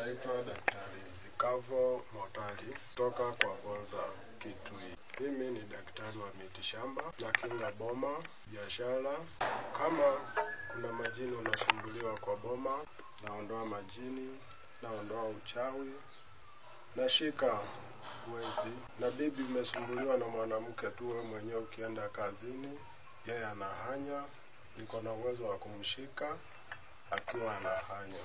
Naitwa Daktari Zikavo Motali kutoka kwa Vonza Kitui. Mimi ni daktari wa mitishamba na kinga boma, biashara. Kama kuna majini unasumbuliwa kwa boma, naondoa majini, naondoa uchawi, nashika wezi. Na bibi umesumbuliwa na mwanamke tu, wewe mwenyewe ukienda kazini, yeye anahanya, niko na uwezo wa kumshika akiwa anahanya.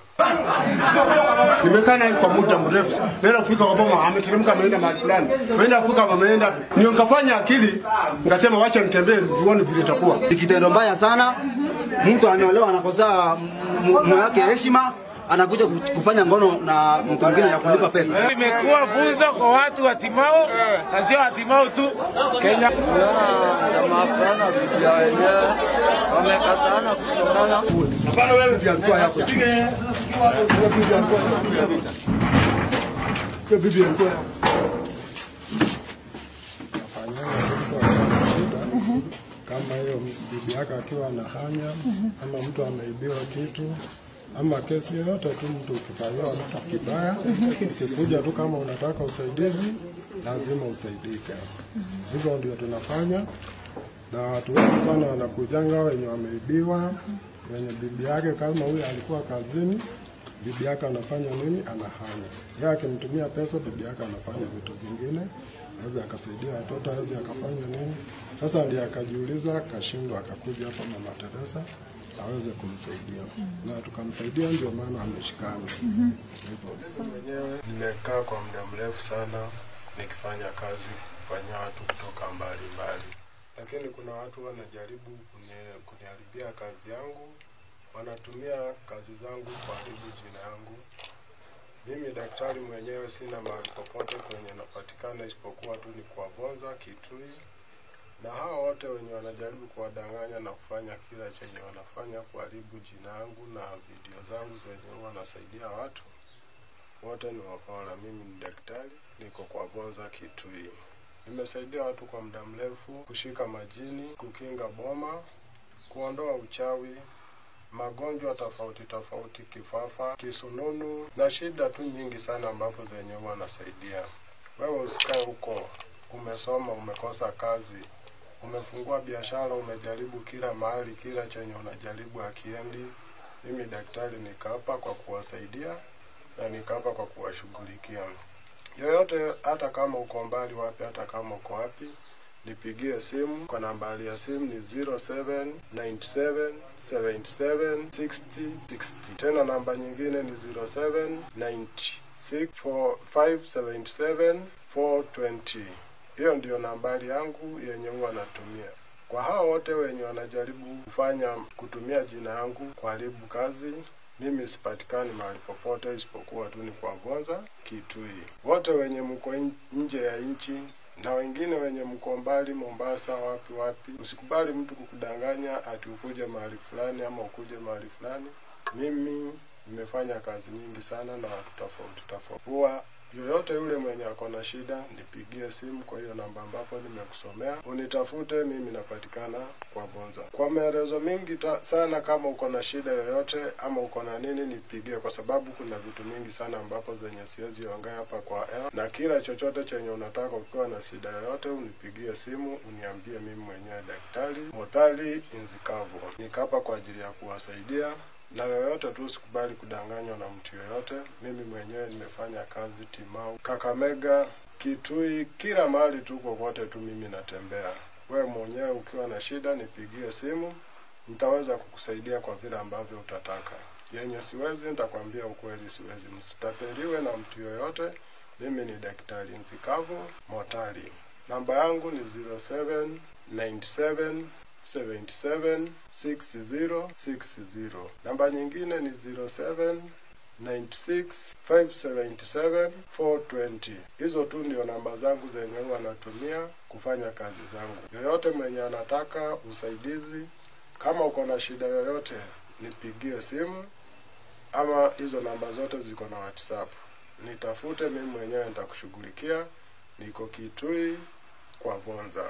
Nimekaa naye kwa muda mrefu sana. Naenda kufika kwa boma ameteremka ameenda mahali fulani. Ameenda kufika ameenda. Ndio nikafanya akili nikasema wacha nitembee tuone vile itakuwa. Ni kitendo mbaya sana. Mtu anaolewa anakosa mume wake heshima, anakuja kufanya ngono na mtu mwingine ya kulipa pesa. Imekuwa funzo kwa watu wa Timau na sio wa Timau tu Kenya. Jamaa fulani bibi wenyewe wamekatana kutokana. Hapana wewe bibi alikuwa yako. Bibi alikuwa yako. Kama hiyo bibi yake akiwa anahanya ama mtu ameibiwa kitu ama kesi yoyote tu, mtu ukifanyiwa mtu kibaya, usikuja tu kama unataka usaidizi, lazima usaidike. Hivyo ndio tunafanya, na watu wengi sana wanakujanga wenye wameibiwa, wenye bibi yake kama huyu alikuwa kazini, bibi yake anafanya nini? Anahanya. Yeye akimtumia pesa, bibi yake anafanya vitu zingine, hawezi akasaidia watoto, hawezi akafanya nini. Sasa ndiye akajiuliza, akashindwa, akakuja hapa Mama Teresa aweze kumsaidia. Na tukamsaidia, ndio maana ameshikana. Hivyo mwenyewe nimekaa kwa muda mrefu sana nikifanya kazi kufanyia watu kutoka mbali mbali, lakini kuna watu wanajaribu kuniharibia kazi yangu, wanatumia kazi zangu kuharibu jina yangu. Mimi daktari mwenyewe sina mahali popote kwenye napatikana isipokuwa tu ni kwa Vonza Kitui. Na hao wote wenye wanajaribu kuwadanganya na kufanya kila chenye wanafanya kuharibu jina yangu na video zangu zenye wanasaidia watu, wote ni wakora. Mimi ni daktari, niko kwa Vonza Kitui. Nimesaidia watu kwa muda mrefu kushika majini, kukinga boma, kuondoa uchawi, magonjwa tofauti tofauti, kifafa, kisununu na shida tu nyingi sana ambapo zenye wanasaidia. Wewe usikae huko, umesoma, umekosa kazi, umefungua biashara, umejaribu kila mahali, kila chenye unajaribu hakiendi. Mimi daktari nikapa kwa kuwasaidia na nikapa kwa kuwashughulikia. Yoyote, hata kama uko mbali wapi, hata kama uko wapi, nipigie simu kwa nambari ya simu ni 0797 77 60 60. Tena namba nyingine ni 0796 577 420. Hiyo ndio nambari yangu yenye huwa natumia. Kwa hao wote wenye wanajaribu kufanya kutumia jina yangu kuharibu kazi, mimi sipatikani mahali popote isipokuwa tu ni kwa Vonza Kitui. Wote wenye mko nje ya nchi na wengine wenye mko mbali Mombasa wapi wapi, usikubali mtu kukudanganya ati ukuje mahali fulani ama ukuje mahali fulani. Mimi nimefanya kazi nyingi sana na watu tofauti tofauti. Huwa yoyote yule mwenye ako na shida nipigie simu kwa hiyo namba ambapo nimekusomea, unitafute, mimi napatikana kwa Vonza. Kwa maelezo mingi sana, kama uko na shida yoyote ama uko na nini nipigie, kwa sababu kuna vitu mingi sana ambapo zenye siwezi ongea hapa kwa air. Na kila chochote chenye unataka, ukiwa na shida yoyote unipigie simu uniambie, mimi mwenyewe Daktari Motali Inzikavo nikapa kwa ajili ya kuwasaidia. Na yoyote tu, usikubali kudanganywa na mtu yoyote. Mimi mwenyewe nimefanya kazi Timau, Kakamega, Kitui, kila mahali tu, kokote tu mimi natembea. Wewe mwenyewe ukiwa na shida nipigie simu, nitaweza kukusaidia kwa vile ambavyo utataka. Yenye siwezi nitakwambia ukweli, siwezi. Msitapeliwe na mtu yoyote. Mimi ni Daktari Nzikavo Motali. Namba yangu ni 0797 77 60 60. Namba nyingine ni 07 96 577 420. Hizo tu ndio namba zangu zenye huwa natumia kufanya kazi zangu. Yoyote mwenye anataka usaidizi, kama uko na shida yoyote nipigie simu, ama hizo namba zote ziko na WhatsApp. Nitafute mimi mwenyewe nitakushughulikia. Niko Kitui kwa Vonza.